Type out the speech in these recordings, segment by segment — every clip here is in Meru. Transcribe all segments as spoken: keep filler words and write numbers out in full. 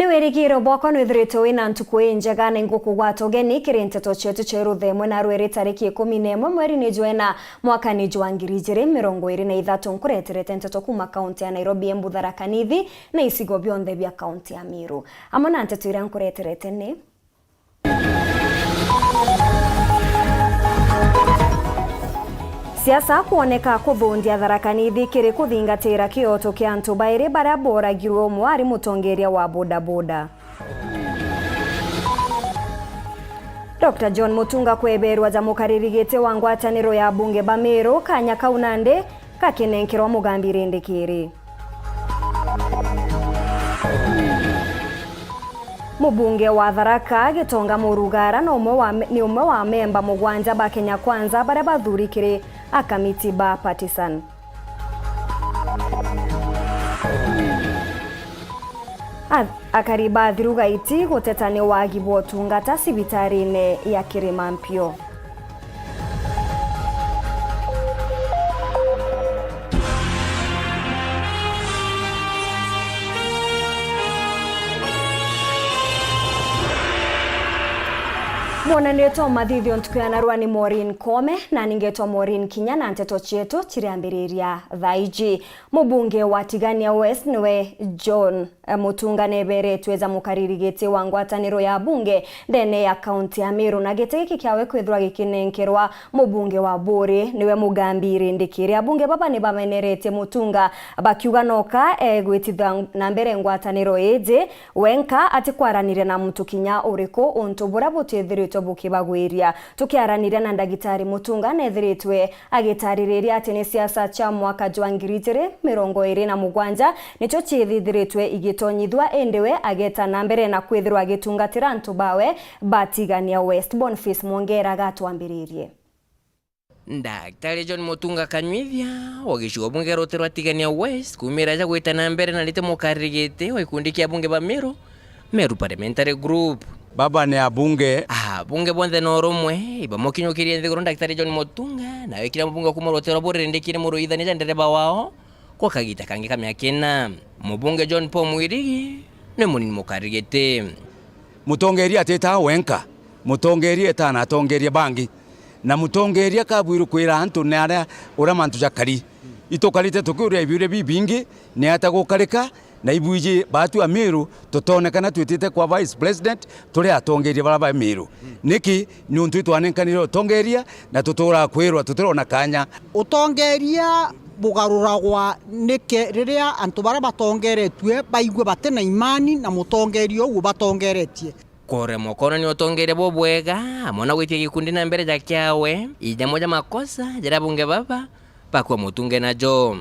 Wirigiro bwakwa nwithiritwe wina ntuku injega, na ingukugwata ugeni kiri nteto cietu cia ruthemwe na rweri tariki ikumi na imwe mweri ni jwa ina mwaka ni jwa ngiri ijiri mirongo iri na ithatu. Nkureterete nteto kuma kaunti ya Nairobi, Embu, Tharaka Nithi na icigo bionthe bia kaunti ya Meru. Amwe na nteto iria nkureterete ni: Siasa kwoneka kuthundia Tharaka Nithi kiri kuthingatira kioto kia antu bairi baria booragirwe, umwe ari mutongeria wa bodaboda. Doctor John Mutunga kweberwa ja mukariri giti wa ngwataniro ya abunge ba Meru, kanya kau nandi gakinenkerwa Mugambi Rindikiri. Mubunge wa Tharaka Gitonga Murugara ni umwe wa me-, ni umwe wa memba mugwanja ba Kenya Kwanza baria bathuri kiri akamiti ba Partisan. A-, akari ba Thirugaiti guteta ni wagi bwa utungata cibitarine ya Kirimampio. Mwonanio twa mathithio ntuku ya narua ni Maureen Kome, na ningetwa Maureen Kinya, na nteto cietu ciriambiriria thaa iji. Mubunge wa Tigania West niwe John Mutunga neberetwe ja mukariri giti wa ngwataniro ya abunge ndene ya kaunti ya Meru, na giti giki kiawe kwithirwa gikinenkerwa mubunge wa Buuri niwe Mugambi Rindikiri. Abunge baba ni bameneretie Mutunga bakiuga noka egwitithia na mbere ngwataniro iji wenka, atikwaraniria na muntu kinya uriku, untu buria butithiritwe bukibagwiria. Tukiaraniria na ndagitari Mutunga nethiritwe agitaririria ati ni siasa cia mwaka jwa ngiri ijiri mirongo iri na mugwanja nicio ciithithiritwe igitonyithua, indi we ageta na mbere na kwithirwa agitungatira antu bawe ba Tigania West. Boniface Mwongera agatwambiririe. Daktari John Mutunga Kanywithia wa gicigo bunge ruti rwa Tigania West, kumira ja gwita na mbere na rite mukariri giti wa gikundi kia bunge ba Meru, Meru Parliamentary Group. Baba ni abunge. Abunge bonthe na urumwe ibamukinyukirie nthiguru Daktari John Mutunga, nawe kira mubunge kuma ruti rwa Buuri Rindikiri muruithania ja ndereba wao kwa kagita kangi ka miaka ina. Mubunge John Paul Mwirigi ni munini mukariri giti. Mutongeria atitaa wenka, mutongeria etaa na atongeria bangi, na mutongeria kabwirwe kwira antu ni aria uria mantu jakari. Itukarite tukiuria biuria bibingi, ni ata gukarika, na ibwiji baatu Amiru tutonekana twitite kwa Vice President turi atongeria baria ba Amiru. Niki? Niuntu itwanenkanire utongeria na tuturaa kwirwa tutirona kanya. Utongeria bugaruragwa niki riria antu baria batongeretue baigue bati na imani na mutongeria uu ubatongeretie? Kuremwa kwonania utongeria bubwega, amwe na gwitia gikundi na mbere ja kiawe, ijamwe ja makosa jaria abunge baba bakua Mutunga najo.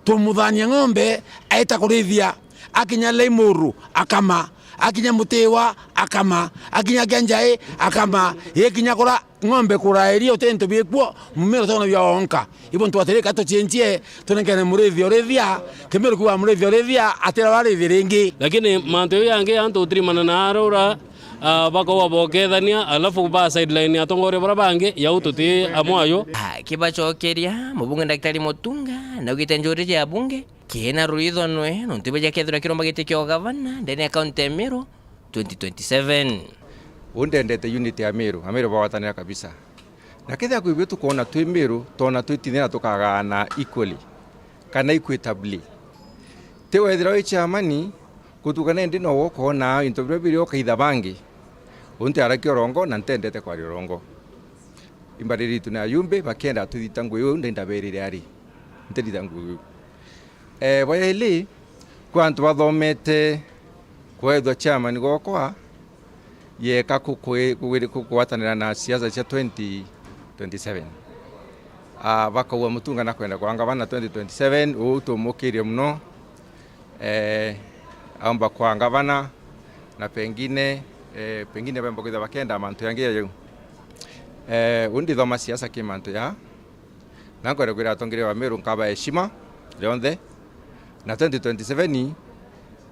Tumuthania ng'ombe aita kurithia, akinya Laimuru akama, akinya Mutiwa akama, akinya Kianjai akama, ikinya kura ng'ombe kuraeria uti into biikuo, mumira utona bia onka. Ibo ntu atirika tuciencie, tunenkene murithi urithia, Kimiru kiuga murithi urithia, atira warithi ringi. Lakini mantu jau yangi antu utirimana na arura, ah, bakauga bokethania, alafu ba sideline atongoria bara bangi, yau tuti amwe ayo. Akibacokeria, mubunge Daktari Mutunga naugite njuri ja abunge kina ruithonwe nontu ibaja kethirwa kiromba giti kia ugavana ndene ya kaunti ya Meru twenty twenty-seven. Uu ndendete unity ya Meru, Ameru bagwatanira kabisa. Na kethira kwi bio tukoona twi Meru, twona twitinira tukagaana equally, kana equitably. Ti wethira wi chairman, gutuka nendi nowe ukoona into biria biri ukaitha bangi. Uu ntiarakia urongo na ntendete kwaria urongo. Imbariri itu ni ayumbi, bakienda tuthita ngui uu, ndi ndaberire ari, ntirita ngui uu. Eh, bwa yaili, kwi antu bathomete kwethwa chairman gwakwa, yeka kukwi-, kugwiri-, kugwatanira na siasa cia twenty twenty-seven. Ah, bakauga Mutunga nakwenda kwa ngavana twenty twenty-seven, uu tumukirie muno. Eh, aumba kwa ngavana, na pengine, eh, pengine bemba kwithirwa bakenda mantu yangi ya jau. Eh, uu ndithoma siasa ki mantu ya Na nkwenda kwira atongeria ba Meru nkaba heshima rionthe, na twenty twenty-seven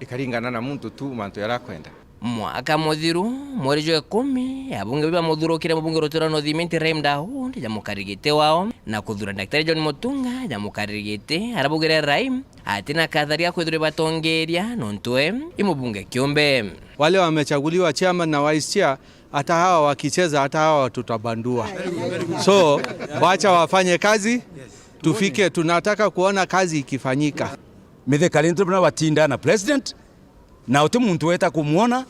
ikaringana na muntu tu mantu jaria akwenda. Mwaka muthiru, mweri jwa ikumi, abunge bibamuthurukire mubunge rutura North Imenti Rahim Daud ja mukariri giti wao, na kuthura Daktari John Mutunga ja mukariri giti, arabaugire Rahim ati na kathari ga kwithirwa ibatongeria nontu we i mubunge kiumbe. Wale wamechaguliwa chairman na vice chair, hata hawa wakicheza, hata hawa tutabandua. So, wacha wafanye kazi, tufike, tunataka kuona kazi ikifanyika. Mithika rintu buna batinda na president, na uti muntu weta kumwona.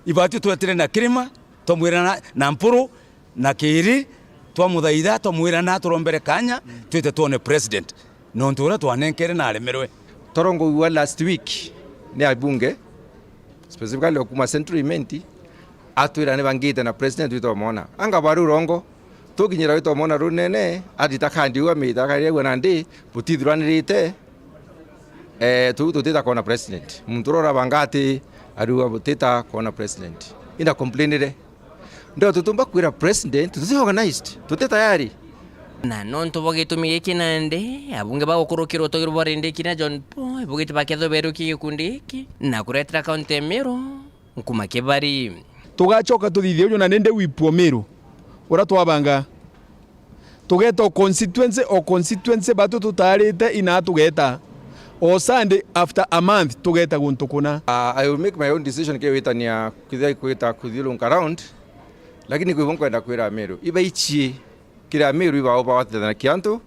Ibati twetire na kirima, twamwira na, na mpuru, na kiri, twamuthaitha, twamwira na turombere kanya, twite twone president. Nontu uria twanenkere na aremerwe. Torongo wa last week ni abunge, specifically okuma Central Imenti, atwira ni bangite na president witu omona. Anga bari urongo, tukinyira witu omona runene, atita kandi uga mita kari agwa nandi, butithuranirite, eh, tu, tutita kona president. Muntu uria urabanga ati ariuga butita kona president. Inda complainire. Ndio tutumba kwira president, tuti organized, tuti tayari. Na nontu bwa gitumi giki nandi, abunge bagukurukirwa utogirwa bwa rindiki na John Paul, ibugite bakethwa berukia gikundi giki, na kuretera kaunti ya Meru nkuma kibari. Tugacoka tuthithie uju na nindi wipwo Meru, uria twabanga. Tugeta o constituency, o constituency, batu tutarite ina tugeta. O Sunday after a month tugeta guntu kuna. Uh, I will make my own decision kiwitania kwithia kwita kuthiurunka around, lakini kwi bo nkwenda kwira Amiru. Ibaichie kiri Amiru ibao bawatithanakia antu,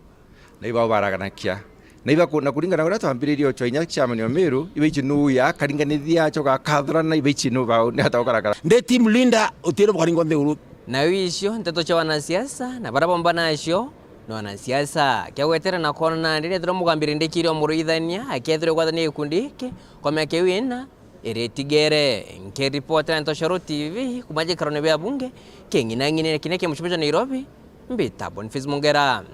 na ibao baraganakia. Na iba ku-, na kuringana na uria twambiririe ochoinya chairman wa Amiru, ibaichie nu ya karinganithia achoka akathurana, ibaichie nu bao ni ata ukarakara. Ndi team leader, utire bukaringo nthiguru. Nayo icio nteto cia wanasiasa, na baria bomba nacio ni wanasiasa. Kia gwetera na kwona nandi, nethirwa Mugambi Rindikiri o muruithania, akethirwa gwathania gikundi giki kwa miaka iu ina iri itigere. Nkiripotera Ntoshoro T V, kuma gikarone bia bunge, king'inang'inire kinya kia mucibiji Nairobi, mbita Boniface Mungera.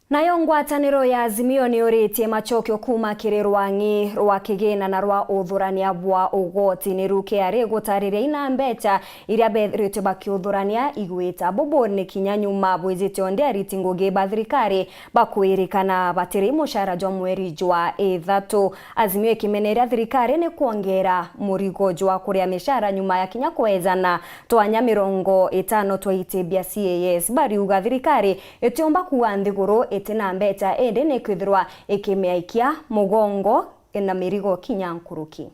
Nayo ngwataniro ya Azimio niyuritie macokio kuuma kiri rwang'i rwa kigina na rwa uthurania bwa ugoti. Ni ruke ari gutariria ina mbeca iria bethiritwe bakiuthurania igwita. Bubu ni kinya nyuma bwijite onde ariti ngugi ba thirikari bakwirikana batiri mucara jwa mweri jwa ithatu. Azimio ikimeneria thirikari ni kwongera murigo jwa kuria micara nyuma ya kinya kwejana twanya mirongo itano twa iti bia C A S. Bariuga thirikari itiumba kuua nthiguru iti na mbeca, indi ni kwithirwa ikimiaikia mugongo na mirigo kinya nkuruki.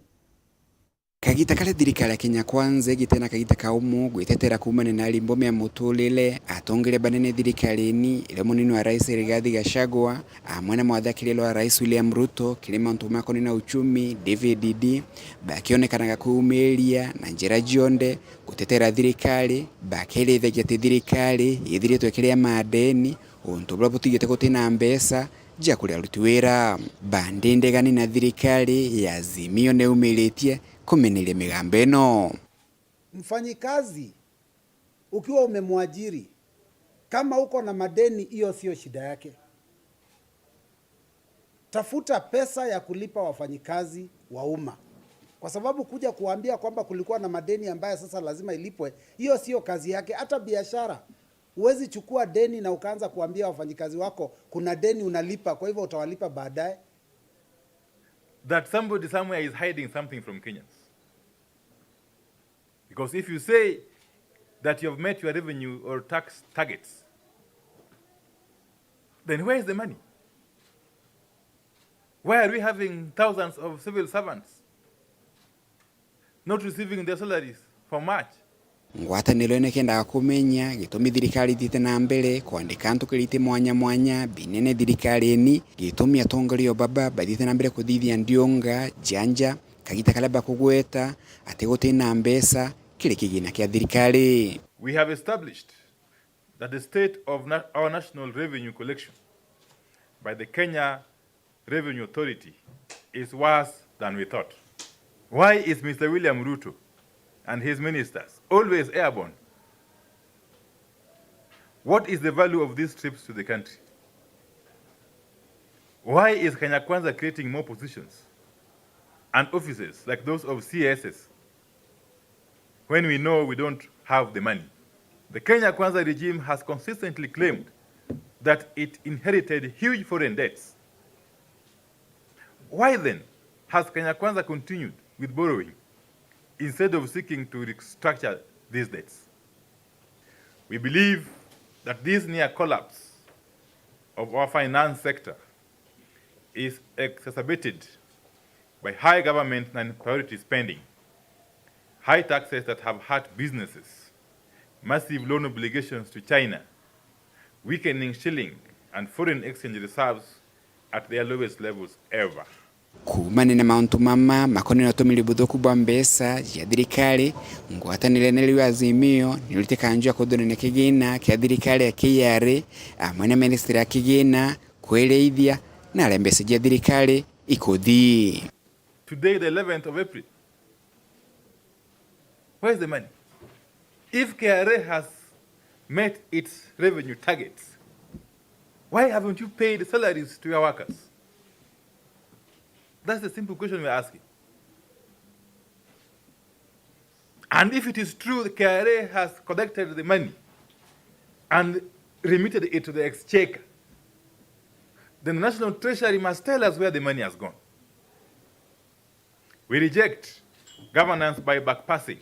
Kagita karia thirikari ya Kenya Kwanza igite na kagita kaumu gwitetera kuumania na arimbo mea muturire, atongeria banene thirikarine, iria munini wa rais Rigathi Gachagua, amwe na mwathakiri wa rais William Ruto, kiri mantu makonie na uchumi, D V D D, bakionekanaga kuumiria na njira cionthe gutetera thirikari, bakirithagia ati thirikari ithiritwe ikiria madeni, untu buria butigite guti na mbeca cia kuria aruti wira. Bandi ndegani na thirikari ya Azimio niumiritie kumeneria migambo ino. Mfanyikazi ukiwa umemwajiri, kama uko na madeni, hiyo sio shida yake. Tafuta pesa ya kulipa wafanyikazi wa umma, kwa sababu kuja kuambia kwamba kulikuwa na madeni ambayo sasa lazima ilipwe, hiyo sio kazi yake. Hata biashara, huwezi chukua deni na ukaanza kuambia wafanyikazi wako kuna deni unalipa, kwa hivyo utawalipa baadaye. That somebody somewhere is hiding something from Kenyans. Because if you say that you have met your revenue or tax targets, then where is the money? Why are we having thousands of civil servants not receiving their salaries for March? Ngwataniro ino ikiendaga kumenya gitumi thirikari ithiite na mbere kwandika antu kiri iti mwanya mwanya binene thirikarine, gitumi atongeria o baba bathiite na mbere kuthithia ndiunga janja, kagita karia bakugweta ati guti na mbeca kiri kigina kia thirikari. We have established that the state of na-, our national revenue collection by the Kenya Revenue Authority is worse than we thought. Why is Mister William Ruto and his ministers always airborne? What is the value of these trips to the country? Why is Kenya Kwanza creating more positions and offices like those of C S S when we know we don't have the money? The Kenya Kwanza regime has consistently claimed that it inherited huge foreign debts. Why then has Kenya Kwanza continued with borrowing? instead of seeking to restructure these debts. We believe that this near collapse of our finance sector is exacerbated by high government non-priority spending, high taxes that have hurt businesses, massive loan obligations to China, weakening shilling and foreign exchange reserves at their lowest levels ever. Kuumania na mauntu mama makonie na utumiri buthuku bwa mbeca cia thirikari, ngwataniro nene riu Azimio nirutikanjua kuthurania kigina kia thirikari ya K R A, amwe na ministry ya kigina, kwiriithia na aria mbeca cia thirikari ikuthii. Today, the eleventh of April, where is the money? If K R A has met its revenue targets, why haven't you paid salaries to your workers? That's the simple question we're asking. And if it is true the K R A has collected the money and remitted it to the exchequer, then the National Treasury must tell us where the money has gone. We reject governance by backpassing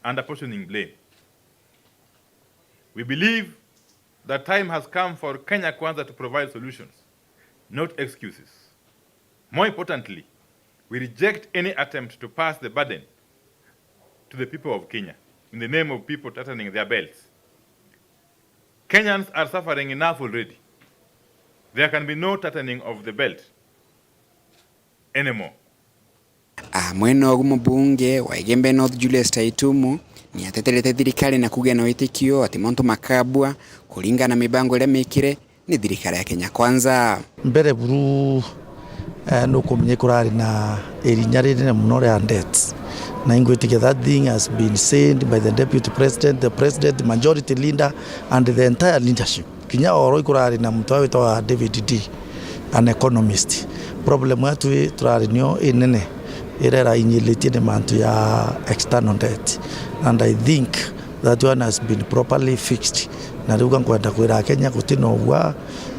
and apportioning blame. We believe that time has come for Kenya Kwanza to provide solutions, not excuses. More importantly, we reject any attempt to pass the burden to the people of Kenya in the name of people tightening their belts. Kenyans are suffering enough already. There can be no tightening of the belt anymore. Amwe nogu mubunge wa Igembe North Julius Taitumu niateterete thirikari na kugia na witikio ati mantu makabua kuringana na mibango iria mikire ni thirikari ya Kenya Kwanza. Mbere buru, eh, nukumenya ikurari na irinya rinene muno ria debts. Na ingwitikia that thing has been said by the deputy president, the president, majority leader and the entire leadership. Kinya oro ikurari na muntu witwa David D, an economist. Problem yetu i turari nio inene iria irainyiritie ni mantu ya external debt. And I think that one has been properly fixed. Na riu ga nkwenda kwira Akenya gutina ugua,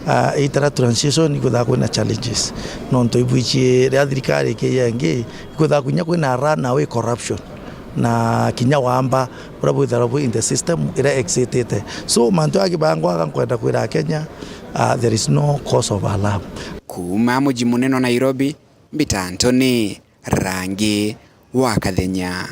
ah, itara transition ikwithaga kwina challenges. Nontu ibwichie ria thirikari ikiya ingi, ikwithaga kinya kwina runaway corruption. Na kinya wamba buria bwithairwa bwi in the system iria exitite. So, mantu ya kibangwa ga nkwenda kwira Akenya, ah, there is no cause of alarm. Kuuma muji munene wa Nairobi, mbita Anthony Rangi wa Kathenya.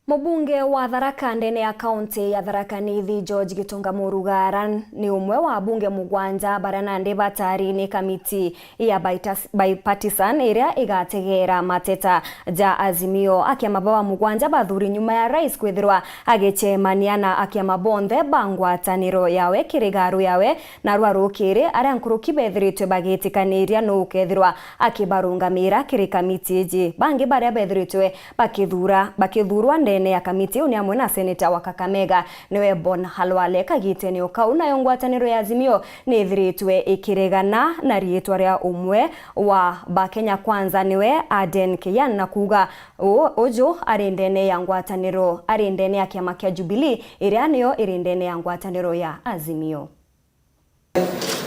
Mubunge wa Tharaka ndene ya kaunti ya Tharaka Nithi, George Gitonga Murugara, ni umwe wa abunge mugwanja baria nandi batari ni kamiti ya bitas-, bipartisan iria igategeera mateta ja Azimio. Akiama baba mugwanja bathuri nyuma ya rais kwithirwa agicemania na akiama bonthe ba ngwataniro yawe kiri garu yawe, narua rukiri aria nkuruki bethiritwe bagitikaniria nu ukethirwa akibarungamira kiri kamiti iji. Bangi baria bethiritwe bakithura, bakithurwa ndene ya kamiti iu ni amwe na seneta wa Kakamega, niwe Bon Khalwale. Kagitene o kau, nayo ngwataniro ya Azimio ni ithiritwe ikiregana na riitwa ria umwe wa ba Kenya Kwanza, niwe Aden Keyan, na kuuga u-, uju ari ndene ya ngwataniro, ari ndene ya kiama kia Jubilee, iria niyo iri ndene ya ngwataniro ya Azimio.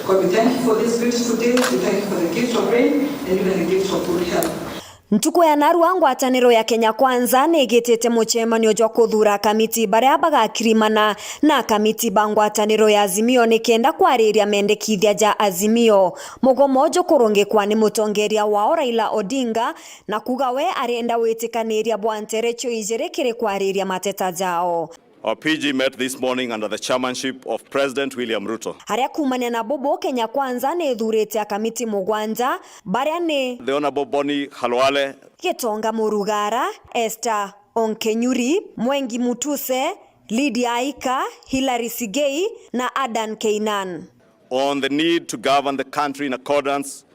God, we thank you for this beautiful day. We thank you for the gift of rain and even the gift of good health. Ntuku ya narua, ngwataniro ya Kenya Kwanza ni igitite mucemanio jwa kuthura akamiti baria bagakirimana na akamiti ba ngwataniro ya Azimio nikenda kwariria mendekithia ja Azimio. Mugomo jukurungikwa ni mutongeria wao Raila Odinga, na kuuga we arenda witikaniria bwa nterecho ijiri kiri kwariria mateta jao. Our P G met this morning under the chairmanship of President William Ruto. Aria kuumania na bubu, Kenya Kwanza ni ithurite akamiti mugwanja, baria ni The Honourable Boni Khalwale, Gitonga Murugara, Esther Onkenyuri, Mwengi Mutuse, Lydia Aika, Hilary Sigei na Adan Keinan. On the need to govern the country in accordance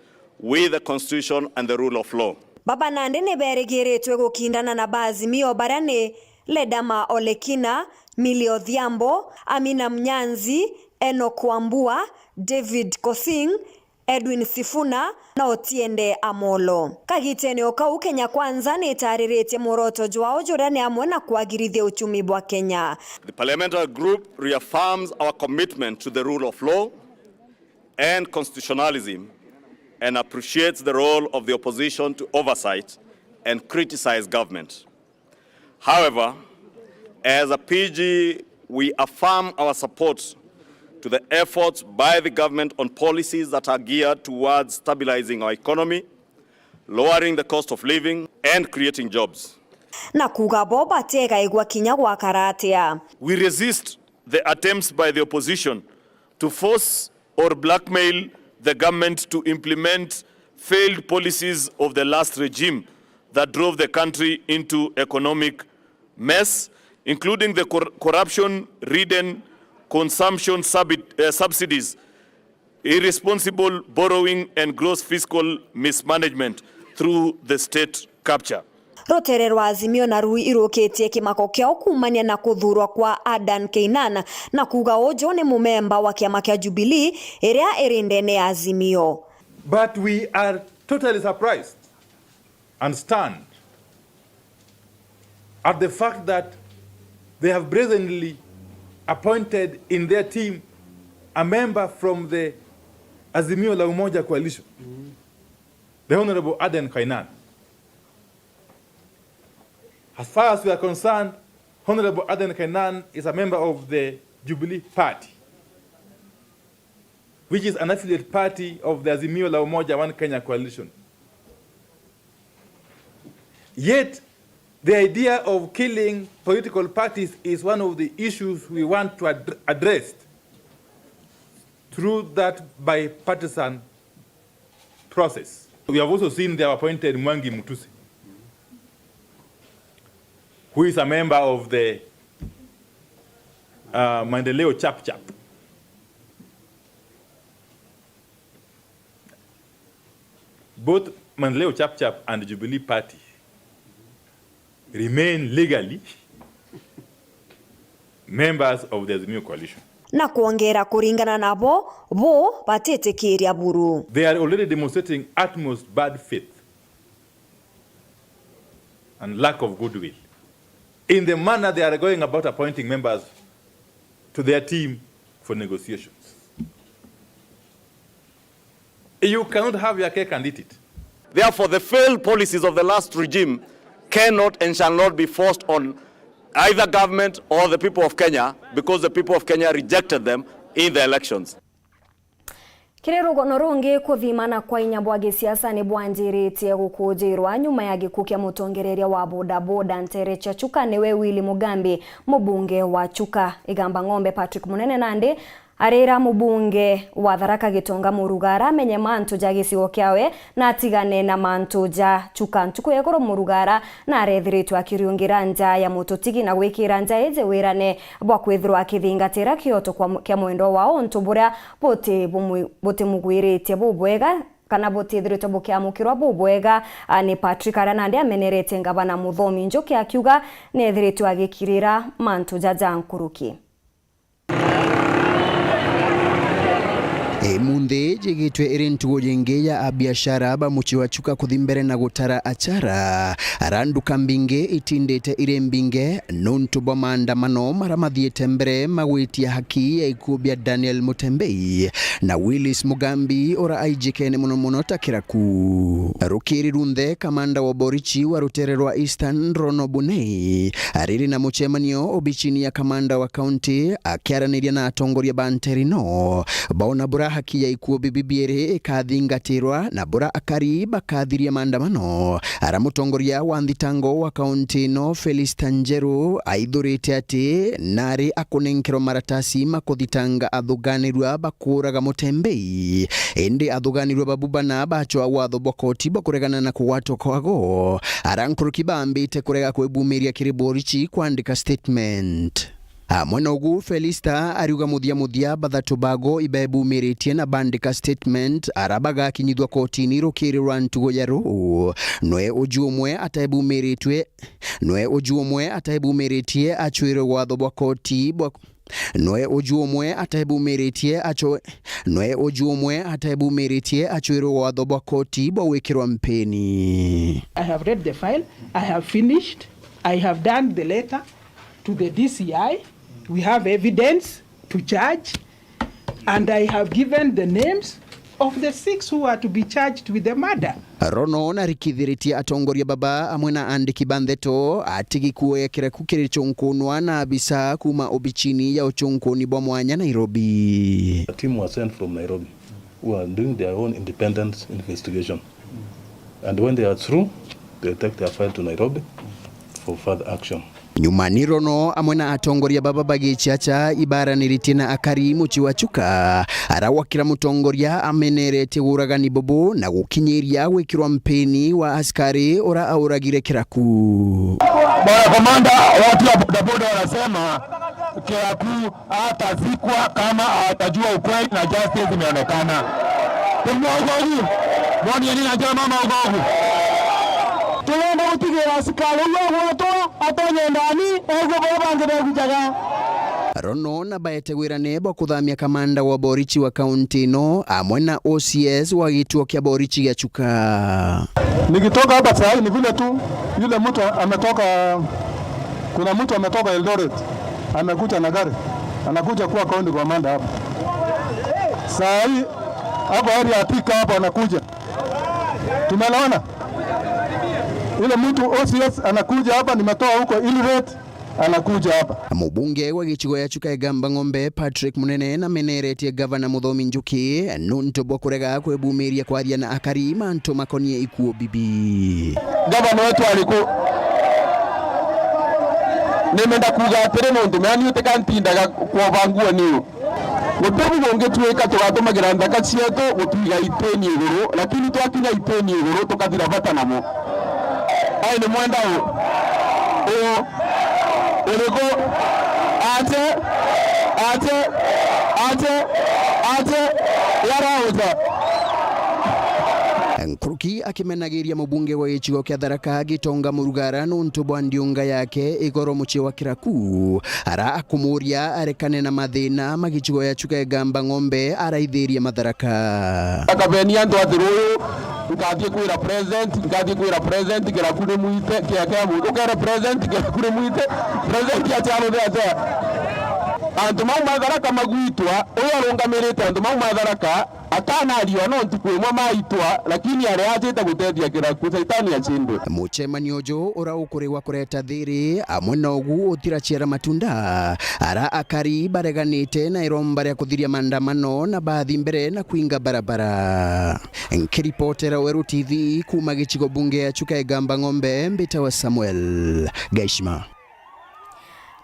with the constitution and the rule of law. Baba nandi ni berigiritwe gukindana na ba Azimio baria ni Ledama Olekina, Milly Odhiambo, Amina Mnyanzi, Enock Wambua, David Kosing, Edwin Sifuna na Otiende Amollo. Kagitene o kau, Kenya Kwanza ni itariritie muoroto jwao juria ni amwe na kwagirithia uchumi bwa Kenya. The parliamentary group reaffirms our commitment to the rule of law and constitutionalism and appreciates the role of the opposition to oversight and criticize government. However, as a P G, we affirm our support to the efforts by the government on policies that are geared towards stabilizing our economy, lowering the cost of living, and creating jobs. Na kuuga bo bategaigua kinya gwakara atia. We resist the attempts by the opposition to force or blackmail the government to implement failed policies of the last regime that drove the country into economic mess, including the cor-, corruption-ridden consumption subid-, uh, subsidies, irresponsible borrowing and gross fiscal mismanagement through the state capture. Rutere rwa Azimio naru irukitie kimako kiao kuumania na kuthuurwa kwa Adan Keynan na kuuga uju ni mumemba wa kiama kia Jubilee iria iri ndene ya Azimio. But we are totally surprised and stunned at the fact that they have brazenly appointed in their team a member from the Azimio la Umoja coalition, the Honorable Aden Kainan. As far as we are concerned, Honorable Aden Kainan is a member of the Jubilee Party, which is an affiliate party of the Azimio la Umoja One Kenya coalition. Yet, the idea of killing political parties is one of the issues we want to ad-, address through that bipartisan process. We have also seen they have appointed Mwangi Mutuse, who is a member of the, uh, Maendeleo Chap Chap. Both Maendeleo Chap Chap and Jubilee Party remain legally members of the Azimio coalition. Na kwongera kuringana nabo, bo batitikiria buru. They are already demonstrating utmost bad faith and lack of goodwill in the manner they are going about appointing members to their team for negotiations. You cannot have your cake and eat it. Therefore, the failed policies of the last regime cannot and shall not be forced on either government or the people of Kenya, because the people of Kenya rejected them in the elections. Kiri rugono rungi, kuthimana kwa inya bwa gisiasa ni bwanjiritie gukujirwa nyuma ya gikuu kia mutongereria wa bodaboda ntere cia Chuka, niwe Willy Mugambi, mubunge wa Chuka. Igamba Ng'ombe Patrick Munene nandi arira mubunge wa Tharaka Gitonga Murugara amenye mantu ja gicigo kiawe na atigane na mantu ja Chuka. Ntuku ya iguru Murugara na arethiritwe akiriungira nja ya mututigi na gwikira nja iji wirane bwa kwithirwa akithingatira kioto kwa mu-, kia mwendwa wao, untu buria buti bumwi-, butimugwiritie bubwega kana butithiritwe bukiamukirwa bubwega, a, ni Patrick, aria nandi amenerete ngavana Muthomi Njuki akiuga nethiritwe agikirira mantu jaja nkuruki. Imunthi jigitwe iri ntugu jingi ya abiashara ba mucii wa Chuka kuthi mbere na gutara achara. Ara nduka mbingi itindite iri mbinge nuntu bwa maandamano mara mathiite mbere magwitia haki ya ikuu bia Daniel Mutembei na Willis Mugambi, ura aijikene mono mono ta kiraku. Rukiri runthe, kamanda wa borichi wa rutere rwa Eastern, Rono Bunei, ariri na mucemanio obichini ya kamanda wa kaunti, akiaraniria na atongoria ba nteri ino, baona bura haki ya ikuu bibi biiri ikathingatirwa na bura akari bakathiria maandamano. Ara mutongoria wa nthitango wa kaunti ino, Felista Njeru, aithurite ati nari akunenkerwa maratasi ma kuthitanga athuganirua ba kuuraga Mutembei. Indi athuganirua babu bana bacwaa watho bwa koti bwa kuregana na kugwatwa kwago. Ara nkuruki baambite kurega kwibumiria kiri borichi kwandika statement. Amwe na ugu, Felista ariuga muthia muthia bathatu bago ibebumiritie na bandika statement ara bagakinyithua kotini rukiri rwa ntugu ya ruu. Nwe uju umwe atebumiritue, nwe uju umwe atebumiritie acwirwe watho bwa koti bwa Nwe uju umwe atebumiritie acho-, nwe uju umwe atebumiritie acwirwe watho bwa koti bwa gwikirwa mpini. I have read the file. I have finished. I have done the letter to the D C I. We have evidence to charge. And I have given the names of the six who are to be charged with the murder. Rono narikithiritie atongoria baba amwe na andiki ba ndeto ati gikuo ya Kiraku kiri chunkunwa na abisa kuma obichini ya uchunkuni bwa mwanya Nairobi. A team was sent from Nairobi who are doing their own independent investigation. And when they are through, they take their file to Nairobi for further action. Nyuma ni Rono amwe na atongoria baba bagichiacha ibaraniritie na akari mucii wa Chuka, ara wa kira mutongoria ameneretie uragani bubu na gukinyiria gwikirwa mpini wa askari ura auragire Kiraku. Bwana komanda, watu wa bodaboda wanasema Kiraku atazikwa kama atajua ukweli na justice imeonekana. Tumwa ugogu. Mwoni ni najua mama ugogu. Turenda gutigira asikari uyu agwatwa atonye ndani, egwe baba bangi begujaga. Rono na baete wirane bwa kuthamia kamanda wa borichi wa kaunti ino amwe na O C S wa gituo kia borichi gia Chuka. Nikitoka hapa saa hii ni vile tu yule mtu ametoka, kuna mtu ametoka Eldoret, amekuja na gari, anakuja kuwa county commander hapa. Saa hii ako area ya Thika hapa, anakuja. Tumeelewana? Ile mtu O C S anakuja hapa, nimetoa huko Eldoret, anakuja hapa. Mubunge wa gicigo ya Chuka Igamba Ng'ombe, Patrick Munene, nameneretie gavana Muthomi Njuki nuntu bwa kurega kwebumiria kwaria na akari mantu makonie ikuo bibi. Gavana wetu ari ku? Nimenda kuuga atiri, nuntu mea ni utika ntindaga kwoba nguo niu. Guti bu gungituika tugatumagira nthaka cietu gutwiga itini iguru, lakini twakinya itini iguru tukathira bata namo. Ai, ni mwenda u? U? Uriku? Aje? Aje? Aje? Aje? Yarauja. Nkuruki akimenagiria mubunge wa gicigo kia Tharaka Gitonga Murugara nuntu bwa ndiunga yake igoro mucii wa Kiraku, ara akumuria arekane na mathina ma gicigo ya Chuka Igamba Ng'ombe araithirie Matharaka. Akabenia antu ati ruyu, nkathie kwira president, nkathie kwira president, Kiraku ni mwite, kia, kia mu-, ukere president, Kiraku ni mwite, president atia aruthe atia? Antu mau ma Tharaka magwitwa, uyu arungamirite antu mau ma Tharaka, atanariwa no ntuku imwe maitwa, lakini ari ajite gutethia Kiraku, Shaitani acindwe. Mucemanio uju ura ukurigwa kureta thiri amwe na ugu utiraciara matunda, ara akari bareganite na iromba ria kuthiria maandamano na bathi mbere na kwinga barabara. Nkiripotera Weru T V kuma gicigo bunge ya Chuka Igamba Ng'ombe, mbitawa Samuel Gaishima.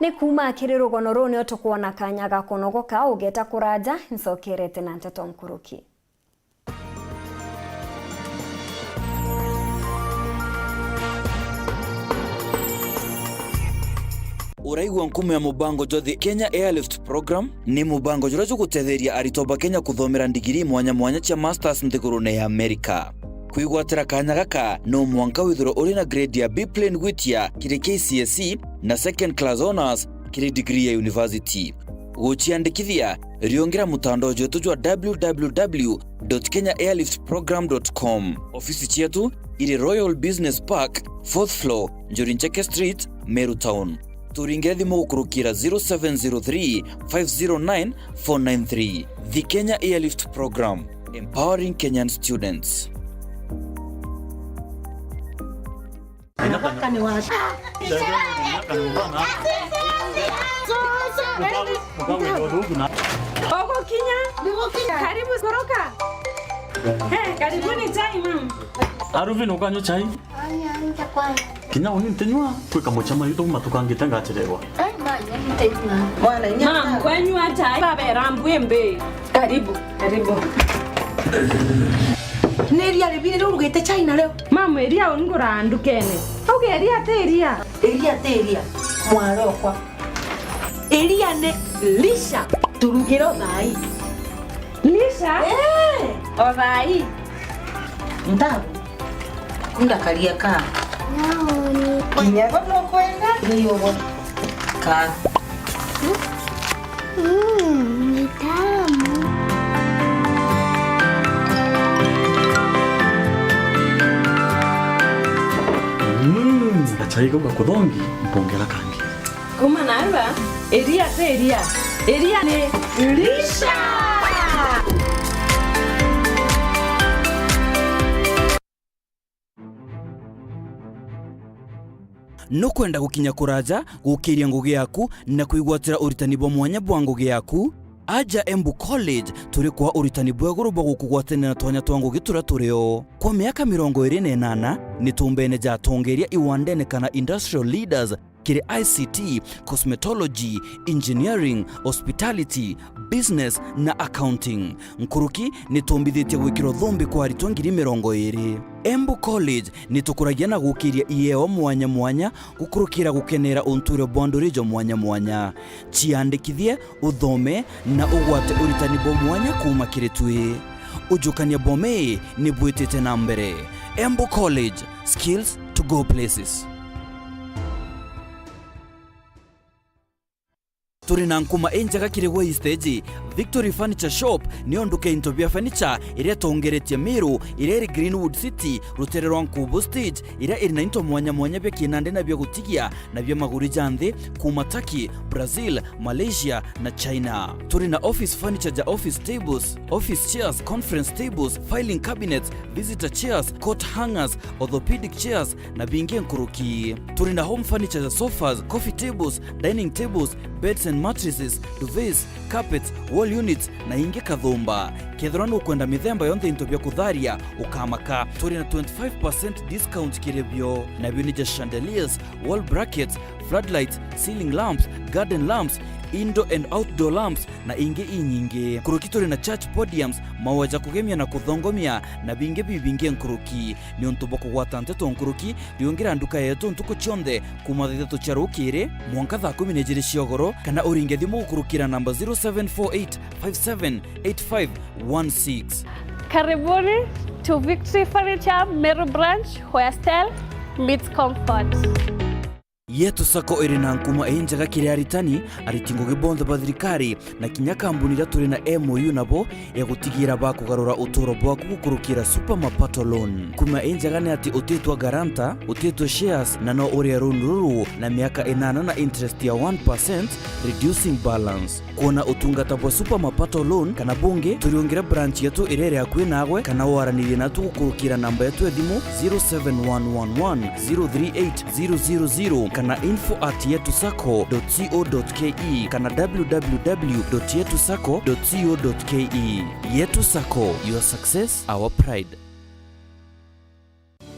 Ni kuuma kiri rugono ruu nio tukwona kanya ga kunogoka ugeta kuraja, ncokerete na nteto nkuruki. Uraigua nkumo ya mubango jwa the Kenya Airlift Program? Ni mubango juria jugutetheria aritwa ba Kenya kuthomera ndigiri mwanya mwanya cia masters nthigurune ya Amerika. Kwigwatira kanya gaka, no mwanka withirwe uri na grade ya B plain gwitia kiri K C S E na second class honours kiri degree ya university. Guciandikithia, riungira mutandao jwetu jwa w w w dot kenya airlift program dot com. Ofisi cietu iri Royal Business Park, fourth floor, Njuri Ncheke Street, Meru Town. Turingire thimu gukurukira zero seven zero three, five zero nine, four nine three. The Kenya Airlift Program, empowering Kenyan students. Ugukinya. Karibu koroka. Eh, karibuni chai, ma'am. Aruvin, ukanywa chai? Kinya uni ntinywa, kwi kamucemani tumatukangite ngachererwa. Ma'am, kwenywa chai, babera mbwimbi. Karibu, karibu. Ni iria ribini riu urugite chai nario? Ma'am, iria unguraga ndukene. Auga iria ti iria. Iria ti iria, mwarokwa. Iria ni lisha turugire o thaai. Lisha? Eh. O thaai. Ntabu. Kunda karia ka. Naoni. Kinya bo nukwenda? Ni ugo. Ka. Mm, ni tamu. Mm, gachai kau gakuthongi, mpongera kangi. Kuma narua, iria ti iria. Iria ni lisha. Nukwenda gukinya kuraja gukiria ngugi yaku na kwigwatira uritani bwa mwanya bwa ngugi yaku? Aja Embu College, turi kwa uritani bwa iguru bwa gukugwatanira na twanya twa ngugi turia turio. Kwa miaka mirongo iri na inana, ni tumbene ja atongeria iwandene kana industrial leaders kiri I C T, cosmetology, engineering, hospitality, business na accounting. Nkuruki ni tumbithitie gwikira uthumbi kwa aritwa ngiri mirongo iri. Embu College ni tukuragia na gukiria ieo mwanya mwanya gukurukira gukenera untuire bwa nduri jo mwanya mwanya. Ciandikithie, uthome na ugwate uritani bwa mwanya kuuma kiri twi. Ujukania bwa mii ni bwitite na mbere. Embu College, skills to go places. Turi na nkuma injega kiri gwe stage. Victory Furniture Shop niyo nduka ya into bia furniture iria itongeretie Meru, iria iri Greenwood City, rutere rwa Nkubu Stage, iria iri na into mwanya mwanya bia kinandi na bia gutigia na bia maguri ja nthi, kuuma Turkey, Brazil, Malaysia na China. Turi na office furniture ja office tables, office chairs, conference tables, filing cabinets, visitor chairs, coat hangers, orthopedic chairs na bingi nkuruki. Turi na home furniture ja sofas, coffee tables, dining tables, beds and mattresses, duvets, carpets, wall units na ingi kathumba. Kethirwa nukwenda mithemba yonthe into bia kutharia, ukamaka. Turi na twenty-five percent discount kiri bio. Nabio ni ja chandeliers, wall brackets, floodlights, ceiling lamps, garden lamps, indoor and outdoor lamps na ingi inyingi. Nkuruki turi na church podiums, maua ja kugemia na kuthongomia na bingi bibingi nkuruki. Niuntu bwa kugwata nteto nkuruki, riungira nduka yetu ntuku cionthe kuuma thaa ithatu cia rukiri mwanka thaa kumi na ijiri cia ugoro, kana uringe thimu gukurukira namba zero seven four eight five seven eight five one six. Karibuni to Victory Furniture Meru Branch, where style meets comfort. Yetu Sacco iri na nkuma injega kiri aritani, ariti ngugi bonthe ba thirikari, na kinya kambuni iria turi na M O U nabo ya gutigira bakugarura uturo bwaku gukurukira Super Mapato Loan. Nkuma injega ni ati utitwa guarantor, utitwa shares, na no urie loan ruru na miaka inana na interest ya one percent, reducing balance. Kwona utungata bwa Super Mapato Loan kana bungi, turiungire branch yetu iria iri akui naagwe, kana waranirie natu gukurukira namba yetu ya thimu zero seven one one one zero three eight zero zero zero kana info at yetu sacco dot co dot ke kana w w w dot yetu sacco dot co dot ke. Yetu Sacco, your success, our pride.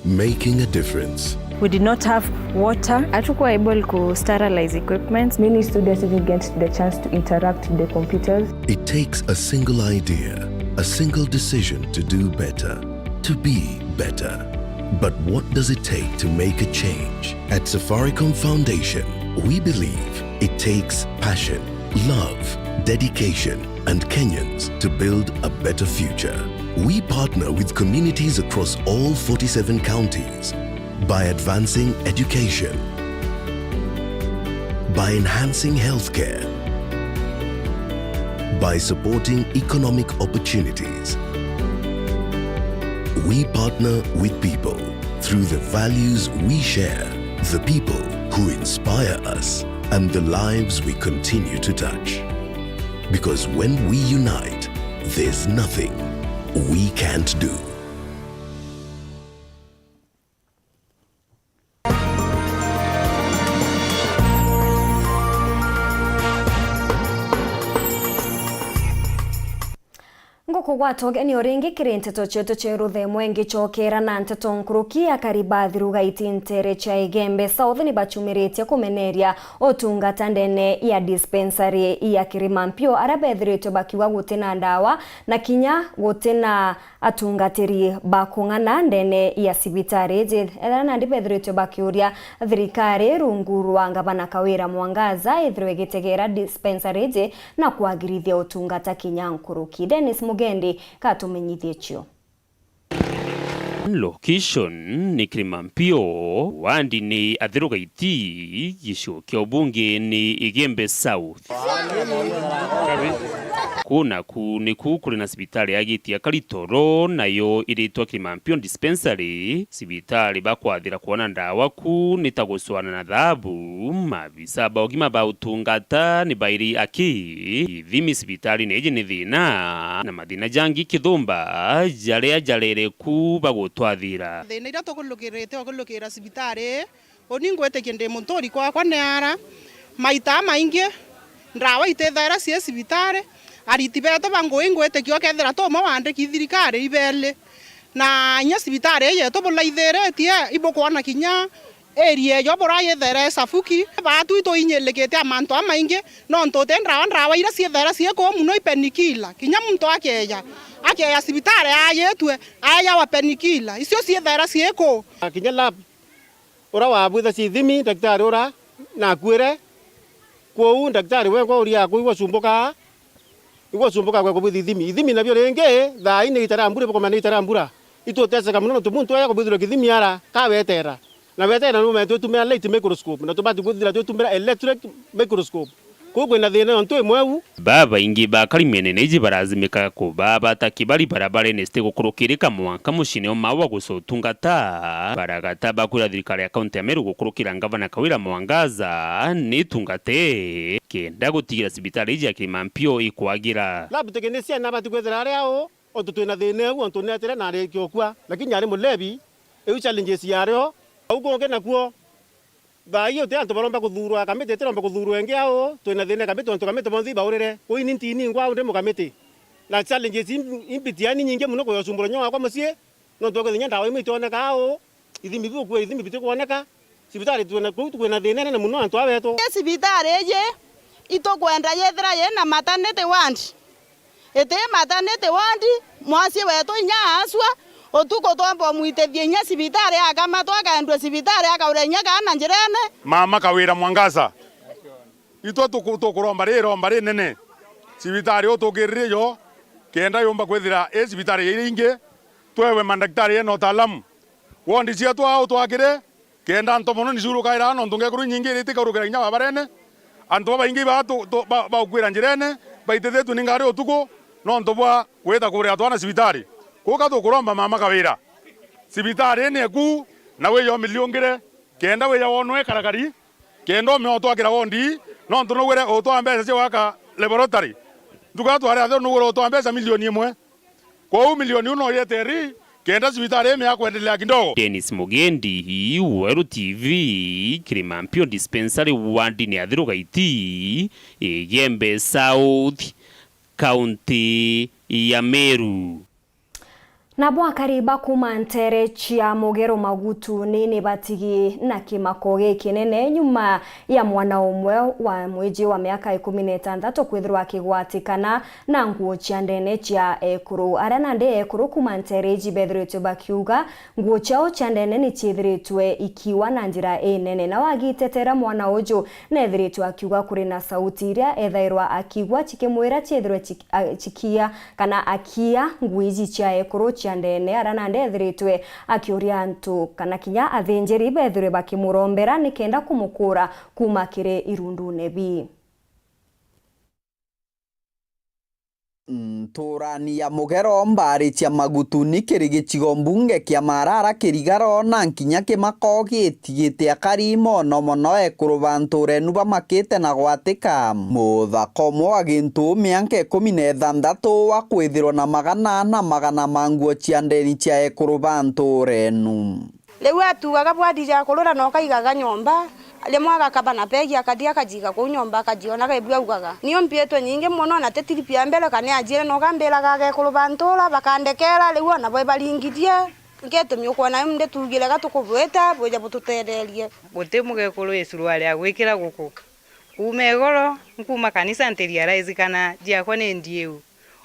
Making a difference. We did not have water. Hatukuwa able ku sterilize equipment. Many students didn't get the chance to interact with the computers. It takes a single idea, a single decision to do better, to be better. But what does it take to make a change? At Safaricom Foundation, we believe it takes passion, love, dedication, and Kenyans to build a better future. We partner with communities across all forty-seven counties by advancing education, by enhancing healthcare, by supporting economic opportunities. We partner with people through the values we share, the people who inspire us, and the lives we continue to touch. Because when we unite, there's nothing we can't do. Ngukugwata ugeni o ringi kiri nteto cietu cia ruthemwe ngicokera na nteto nkuruki. Akari ba Thiru Gaiti ntere cia Igembe South ni bacumiritie kumeneria utungata ndene ya dispensary ya Kirima Mpio, aria bethiritwe bakiuga gutina ndawa na kinya gutina atungatiri ba kung'ana ndene ya cibitari iji, ethira nandi bethiritwe bakiuria thirikari rungu rwa Ngavana Kawira Mwangaza ithirwe igitegera dispensary iji na kwagirithia utungata kinya nkuruki. Dennis Mugendi katumenyithie cio. Location ni Kirima Mpio, wandi ni Athiru Gaiti, gicigo kia ubunge ni Igembe South. Ku naku niku kuri na cibitari ya Giti ya Karitoro, nayo iritwa Kirima Mpio Dispensary. Cibitari bakwathira kwona ndawa ku ni ta gucwana na thabu. Maabisa ba ugima ba utungata ni bairi aki ithimi cibitarine iji ni thina, na mathina jangi kithumba jaria jarere ku bagutwathira. Thina iria tukulukirite ukulukira cibitari Uni ngwitikia ndi muturi kwakwa ni ara, maita amaingi ndawa itithaira cii cibitari, ariti betu ba ngugi ngwitikia ukethira tu umwe wandiki thirikari ibeli, na inya cibitari ii yetu bulaithiritie ibukwona kinya area eyo bura yithaira isafuki, baatu itwinyilikite a mantu amaingi, nontu uti ndawa, ndawa iria ciithaira cii kuu muno i penikila, kinya muntu akeeja, akeeja cibitari aayitue, aejawa penikila, icio ciithaira cii kuu. Kinya lab Ura wabwitha cia ithimi, ndagitari ura nakuire. Kwou ndagitari wengwa uria aku igwacumbuka, igwacumbuka gwe kubwitha ithimi. Ithimi nabio ringi, thaa ii ni ita ria mbura, ibukomana ni ita ria mbura. Ituteseka mono nontu muntu aja kubwithirwa kithimi ara, kawetera. Na wetera nume twitumira light microscope, na tubati kwithira twitumira electric microscope. Kuu kwina thina yontu imwe u. Babaingi bakari mienene iji barazimika kubaa bataki bari barabarene citi gukurukirika mwanka muciine o mawa guca utungata. Baragata bakwira thirikari ya kaunti ya Meru gukurukira ngavana Kawira Mwangaza ni itungate kenda gutigira cibitari iji ya Kirimampio ikwagira. Lab technician abati kwithira ari au, ontu twina thina iu, ontu ni atire na arikia ukua, lakini ari mulebi, iu challenges yario. Au kungi nakuo, thaa ii uti antu baromba kuthuurwa, kamiti itiromba kuthuurwa ingi au, twina thina kamiti, ontu kamiti bonthe ibaurire. Kuu ini ntini ngwa ndi mukamiti. Na challenges im-, imbitiani nyingi mono kuyocumbura nyo wakwa mucii, nontu bwa kwithira ndawa imwe itioneka au, ithimi biu kwe ithimi bitikwoneka, cibitari twina, kuu twina thina inene mono antu a betu. Cibitari iji itukwenda yithira yina maternity ward. Iti maternity ward, mwacii wetu inya aacua, utuku twomba umwitithia inya cibitari akamatwa, akaendua cibitari, akaura inya kaana njirene. Mama Kawira Mwangaza, itwe tuku-, tukuromba ri iromba rinene, cibitari utukirire yo, kenda yumba kwithira i cibitari iria ingi, twewe mandagitari ena utaalamu. Wondi cietu aa utwakire, kenda ntomononi ciurukaira nontu ngekuru inyingi iria itikaurukira kinya babarene. Antu babaingi baa tu-, tu-, ba-, baukwira njirene, baitithitue ni ngari utuku, nontu bwa gwita kurira twana cibitari. Kuka tukuromba mama Kawira, cibitari ni eku, na wija umiliungire, kenda wija wonwe karakari, kenda umea utwakira wondi, nontu nugwire utwaa mbeca cia gwaka laboratory. Ntuku iria twari atheru nugwire utwaa mbeca milioni imwe. Kwou milioni iu no yeteri, kenda cibitari ime ya kwendelea kidogo. Dennis Mugendi, Weru T V, Kirimampio Dispensary wardini ya Thiru Gaiti, Igembe South, kaunti ya Meru. Nabo akari ba kuuma nteere cia Mugero Magutu ni, ni batigi na kimako gikinene nyuma ya mwana umwe wa mwiji wa miaka ikumi na itantatu kwithirwa akigwatikana na nguo cia ndene cia ekuru. Aria nandi ekuru kuuma nteere iji bethiritwe bakiuga nguo ciao cia ndene ni ciithiritwe ikiwa na njira inene. Nao agitetera mwana uju neethiritwe akiuga kuri na sauti iria ethairwa akigua cikimwira ciithirwe cik-, a, cikia kana akia nguo iji cia ekuru cia ndene, aria nandi ethiritwe akiuria antu kana kinya athinjiri bethirwe bakimurombera nikenda kumukuura kuuma kiri irundune bii. Ntuurani ya Mugero mbaari cia Magutuni kiri gicigo mbunge kia Marara kirigaro na nkinya kimako gitigite akari mono mono ekuru ba ntuura enu bamakite na gwatika. Muthaka umwe wa gintu mianka ikumi na ithanthatu wa kwithirwa na magana na magana ma nguo cia ndeni cia ekuru ba ntuura enu. Riu atugaga bwadi ja kurura na ukaigaga nyomba, rimwe agakaba na begi akathi akajiga kuu nyomba akajionaga ibu augaga, "Niu mpiitwe nyingi mono na ti trip ya mbere kana ya jiiri na ukambiraga agekuru ba ntuura bakandekera, riu ona bo ibaringithie, nki gitumi ukwona nditugire ga tukubwita bwije bututetherie." Guti mugekuru icurwari ya gwikira guku. Kuuma igoro, nkuuma kanisa nti realize kana jiakwa ni ndiu.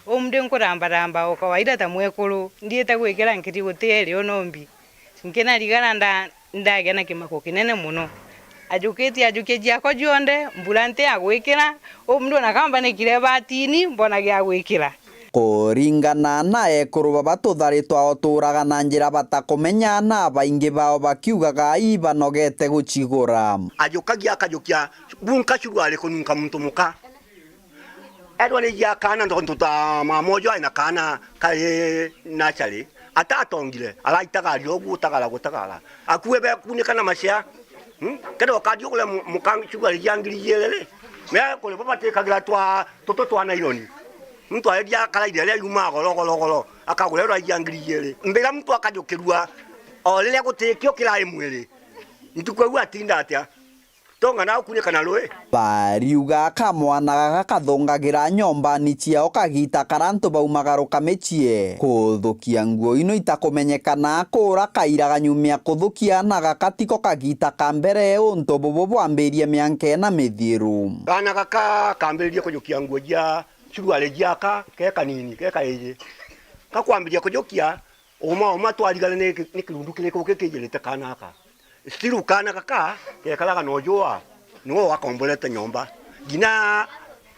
Umunthi nkurambaramba o kawaida ta mwekuru, ndiite gwikira nkiri guti eri o nombi. Nkinarigara nda-, ndagia na kimako kinene mono. Ajukitie ajukia jiakwa jonthe, mbura nti ya gwikira, umunthi ona kamba nikire batini, mbona gia gwikira. Kuringana na ekuru baba tutharitwa uturaga na njira batakumenya, na baingi bao bakiugaga ibanogete gucigura. Ajukagia akajukia bunka curwari kununka muntu muka. Erwa ni ja kaana, ntontu ta mama uju ari na kaana kari nursery, atatongire, araitaga ari ogu gutagara, gutagara. Akue bekunika na macea. Hmm? Kenda ukathiugure mu-, muka curwari ja ngiri ijiiri ri, mea kuri bo batikagira twa, tutu twa naironi. Muntu aredia karaire aria yumaa goro, goro, goro, akagura erwa ja ngiri ijiiri. Mbira muntu akajukirua o riria gutikio kirai mwiri. Ntuku au atinda atia? Tonga na ukunika na rui? Bariuga kamwana gaka kathongagira nyombani ciao kagita kara antu baumagaruka micii. Kuthukia nguo ino itakumenyekana kura kairaga nyuma ya kuthukia na gaka tiko kagita ka mbere untu bubu bwambirie mianka ina mithiru. Kaana gaka kambiririe kujukia nguo cia suruari ciaka ke kanini, ke kaiji. Kakwambiria kujukia, uma uma twarigana ni ki-, ni kirundu kiriku kikijirite kaana gaka. Still kaana gaka gekaraga na ujua, niwe wakomborete nyomba. Nginya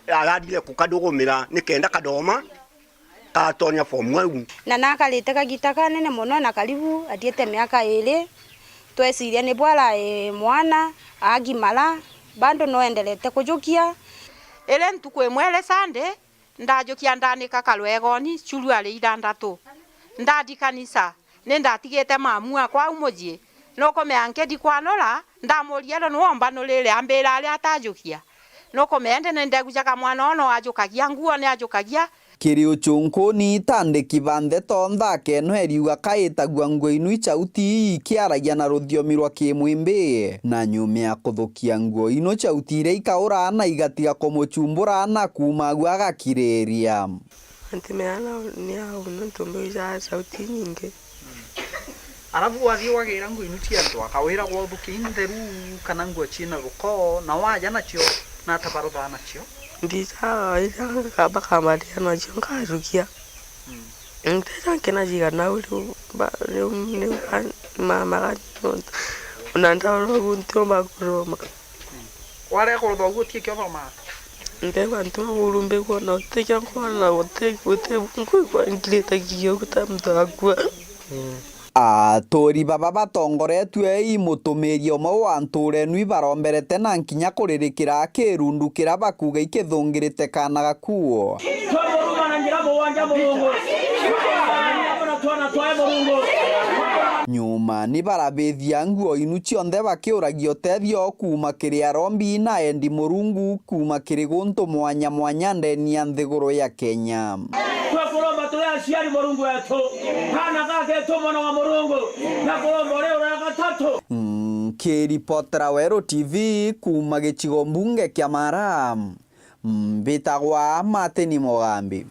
ararire kukadugumira nikenda kadoma, katonya form one. Na nakarite kagita kanene mono, na karibu athiete miaka iri. Tweciria ni bwara, e, mwana agimara, bado no enderete kujukia. Iri ntuku imwe iri Sunday, ndajukia ndanika karwegoni, suruari ithantatu. Ndathi kanisa, ni ndatigite mamu akwa au mucii. Nukumea nkithi kwanura, ndamuria, "Ndo niwe umbanurire?" Ambira, "Ari atajukia." Nukumea indi ni ndegucaga mwana oo no ajukagia, nguo ni ajukagia. Kiri ucunkuni, itandiki ba ndeto nthaka ino iriuga kaitagua nguo inu ichauti ikiaragia na ruthiomi rwa kimwimbi, na nyuma ya kuthukia nguo ino chauti iria ikaura na igatiga kumuchumbura na kuuma agu agakiriria. Anti meana ni au nontu mbiu ja sauti inyingi. Arabu wathii wagira nguo inu cia antu, akawira gwa uthukia intheru kana nguo ciina ruko, na waja nacio, na atabaruthaa nacio? Ndija iria bakamaria nacio ngajukia. Mm. Nteja nkina jiga nau riu ba-, riu, riu ba-, ma-, magani nontu. Ona ndaura uguo ntiumba kuroma. Warega kurutha uguo utie kio thomaa? Ndegwa ntu urumbi kwona uti kio nkwona uti, uti nkwigua ngirite kio guta muntu akua. Aturi baba batongoretue i mutumiria umwe wa ntura inu ibaromberete na nkinya kuririkira kirundu kiria bakuuga ikithungirite kaana gakuo. Twamuruma na njira mugwanja Murungu. Na twana twae Murungu. Nyuma ni barabithia nguo inu cionthe bakiuragia utethio kuuma kiri arombi na endi Murungu kuuma kiri guntu mwanya mwanya ndeni ya nthiguru ya Kenya. Twakuromba turi aciari Murungu wetu, kaana gaketu mwana wa Murungu, na kuromba uri ura gatatu. Nkiripotera Weru T V kuuma gicigo mbunge kia Mara, mbitagwa Martin Mugambi.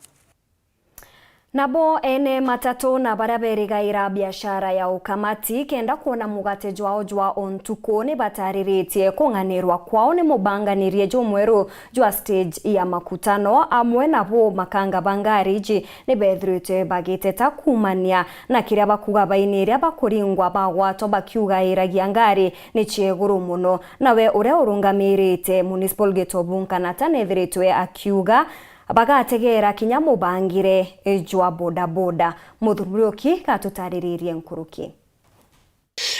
Nabo ene matatu na baria berigaira biashara ya ukamati kenda kwona mugate jwao jwa o ntuku ni batariritie kung'anirwa kwao ni mubanganirie jumweru jwa stage ya makutano. Amwe nabo makanga ba ngari iji ni bethirite bagiteta kumania na kiria bakuga baini iria bakuringwa bagwatwa bakiuga iragia ngari ni cieguru mono. Nawe uria urungamirite Municipal Gate of Nkanata nethiritwe akiuga bagategera kinya mubangire jwa bodaboda. Muthuri Muriuki gatutariririe nkuruki.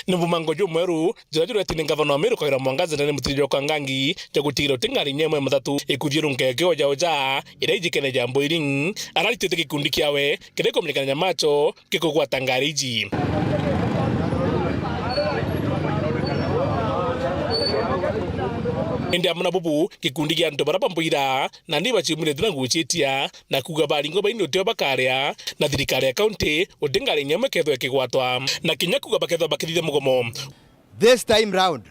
Ni mubango jumweru juria juretini ngavana wa Meru Kawira Mwangaza na ni mutiririo kwa ngangi ja gutigira uti ngari inya imwe matatu ikuthiurunka ikioja oja iria ijikene ja Boeing. Araritite gikundi kiawe kiria ikumenyekana na macho gikugwata ngari iji. Indi amwe na bubu, gikundi gia antu baria bambwira na ni baciumire na gucitia na kuuga baringwa baini utio bakaria na thirikari ya kaunti uti ngari inya imwe kethwa ikigwatwa na kinya kuuga bakethwa bakithithia mugomo. This time round,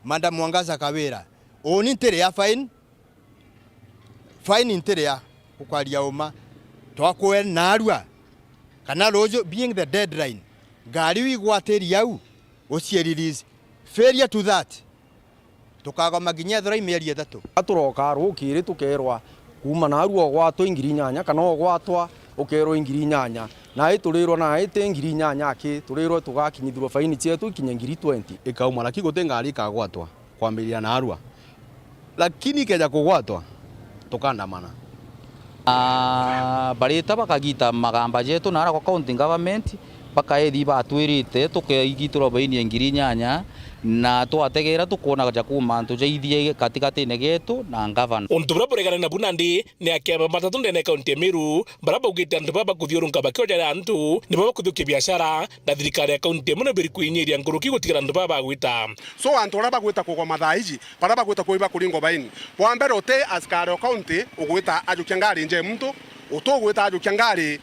Madam Mwangaza Kawira, uni ntiria fine, fine ntiria, ukwaria uma, twakwe narua, kana ruju being the deadline, ngari iu igwatiria au, ucie release. Failure to that, tukagoma nginya ethirwa i mieri ithatu. Turoka rukiri tukerwa kuuma narua ugwatwa i ngiri inyanya, kana ugwatwa ukerwa i ngiri inyanya. Nai turirwa nai ti ngiri inyanya aki, turirwa tugakinyithirwa faini cietu ikinye ngiri twenty. Ikauma, lakini guti ngari ikagwatwa kwambiriria narua. Lakini ikeja kugwatwa, tukandamana. Na barita bakagita magamba jetu naara kwa county government, bakaethi batwirite tukeigitwa baini ya ngiri inyanya, na twategera tukwona ja kuuma antu jaithie gatigatine getu na ngavana. Untu buria buregane nabu nandi ni akeba matatu ndene ya kaunti ya Meru, baria baugite antu baba bakuthiurunka bakiojaria antu, nibo bakuthukia biashara, na thirikari ya kaunti ya Meru biri kwinyiria nkuruki gutigara antu baba bagwita. So antu baria bagwita kugoma thaa iji, baria bagwita kuiba kuringwa baini, bwa mbere uti askari o kaunti ugwita ajukia ngari nje muntu, uti ugwita ajukia ngari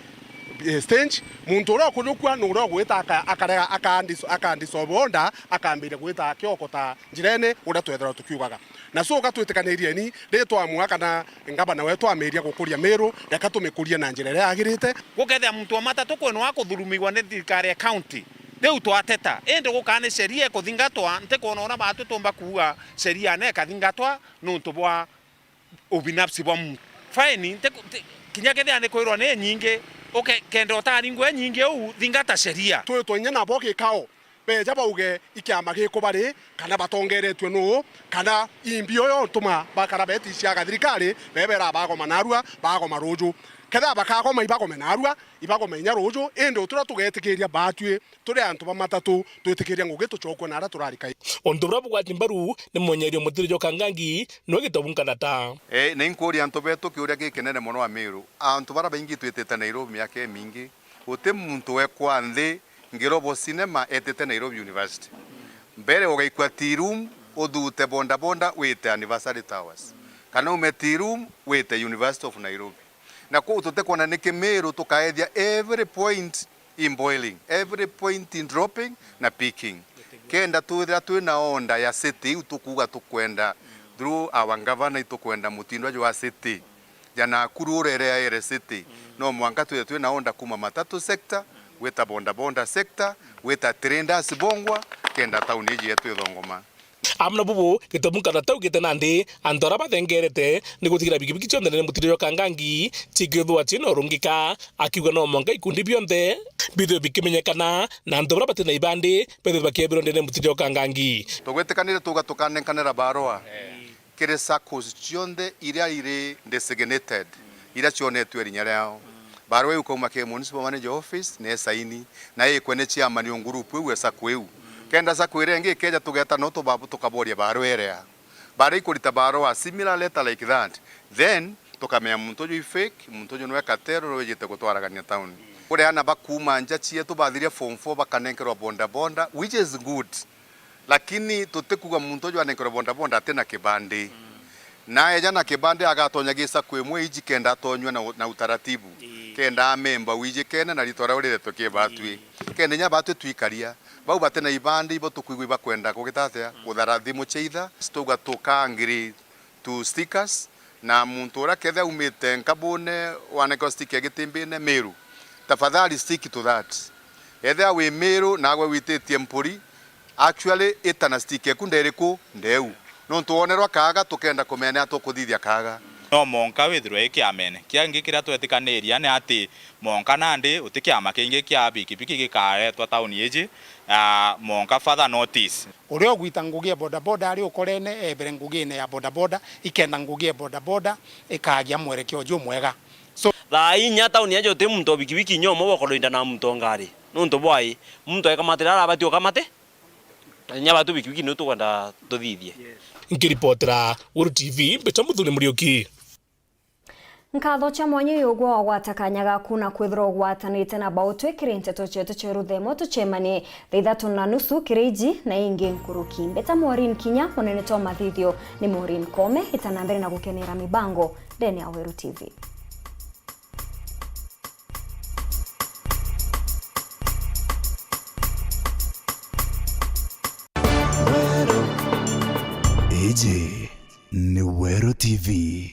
eh, stage, muntu uria ukujukua ni uria ugwita aka-, akarega, aka-, aka disorder, akambiria gwita akiokota njirene uria twethirwa tukiugaga. Na so uga twitikanirie ni ri twamua kana ngavana wetu ameria gukuria Meru, reka tumikurie na njira iria yagirite. Gukethira muntu wa matatu kwenwa kuthurumigwa ni thirikari ya county, riu twateta, indi gukaa ni sheria ikuthingatwa, ntikwona uria batwi tumba kuuga sheria na ikathingatwa nuntu bwa ubinafsi bwa muntu. Faini, nti-, nti-, kinya kethira ni kwirwa ni nyingi, uke-, kenda utaringwe nyingi uu, thingata sheria. Twitwe inya nabo gikao, beja bauge i kiama gikubari, kana batongeretue nuu, kana imbi uyo ntuma bakara beti cia gathirikari, bebera bagoma narua, bagoma ruju. Kethira bakagoma, ibagome narua, ibagome inya ruju, indi uturia tugetikiria batwi turi antu ba matatu, twitikiria ngugi tucokwe na aria turari kai. Untu buria bugwati mbaru ni mwenyeria mutiri jwa Kangangi, niwe gitobu nkanata. Eh, na inkuria antu betu kiuria gikinene mono Amiru. Antu baria baingi twitite Nairobi miaka imingi, guti muntu wekwa nthi Ngirobo Cinema etite Nairobi University. Mbere ugaikua tea room, uthute bodaboda wite Anniversary Towers. Kana ume tea room wite University of Nairobi. Na kuu tutikwona niki Miru tukaethia every point in boiling, every point in dropping na picking. Kenda twithira twina order ya city iu tukuuga tukwenda through our governor, itukwenda mutindwa jwa city. Ja Nakuru urere aere city. No mwanka twithire twina order kuma matatu sector, gwita bodaboda sector, gwita traders bongwa, kenda tauni iji yetu ithongoma. Amwe na bubu, gitobu nkanata augite nandi, antu aria bathengerete ni gutigira bikibiki cionthe ndene mutiri jwa Kangangi, cikithwa cina urungika, akiuga no mwanka ikundi bionthe bithirwe bikimenyekana, na antu baria bati na ibandi bethirwe bakiebirwa ndene mutiri jwa Kangangi. Tugwitikanire tuga tukanenkanira barua kiri saccos cionthe iria iri designated, iria cionetue rinya riao. Barua iu ikauma kiri Municipal Manager Office, na esaini, na ikwe ni chairman o group iu ya sacco iu. Kenda sacco iria ingi ikeja tugeta no tubabu tukaboria barua iria. Baria ikurita barua similar letter like that, then tukamenya muntu uju i fake, muntu uju niwe cartel uria wijite gutwaragania town. Kuri ana ba kuuma nja cietu bathiria form four bakanenkerwa bodaboda, which is good. Lakini tutikuga muntu uju anenkerwe bodaboda ati na kibandi. Na eja na kibandi agatonya gi sacco imwe iji kenda atonywe na, na utaratibu. Ii. Kenda amemba wijikene na ritwa riao riretwe ki batwi. Ii. Kenda inya batwi twikaria. Bau bati na ibandi ibo tukwigua ibakwenda kugita atia? Mm. Kuthara thimu cia itha, tuga tuka agree to stickers, na muntu uria kethira aumite Nkabune, wanenkerwa stick ya Gitimbine, Miru, tafadhali stick to that. Ethira wi Miru, nagwe wititie Mpuri, actually, ita na stick eku nderiku? Ndeu. Nontu wonerwa kaaga, tukenda kumenya ni atia ukuthithia kaaga. No monka withirwe i kiamene. Kiangi kiria twetikaniria ni ati monka nandi uti kiama kingi kia bikibiki gikaetwa tauni iji, ah, monka further notice. Uria ugwita ngugi ya bodaboda ari ukorene ebere ngugine ya bodaboda, ikenda ngugi ya bodaboda ikagia mwerekeo jumwega. So, thaa inya tauni aja uti muntu o bikibiki inya umwe bwa kurinda na muntu o ngari. Nuntu bwai? Muntu aikamatira aria abati ukamate. Na inya batu bikibiki niu tukwenda tuthithie. Nkiripotera Weru T V, mbita Muthuri Muriuki. Nkatho cia mwanya ugwe wagwata kanya gaku na kwithirwa ugwatanite na bautwi kiri nteto cietu cia ruthemo. Tucemanie thaa ithatu na nusu kiri iji na ingi nkuruki. Mbeta Maureen Kinya, munene twa mathithio ni Maureen Kome. Ita na mbere na gukenera mibango ndene ya Weru T V. Iji ni Weru T V.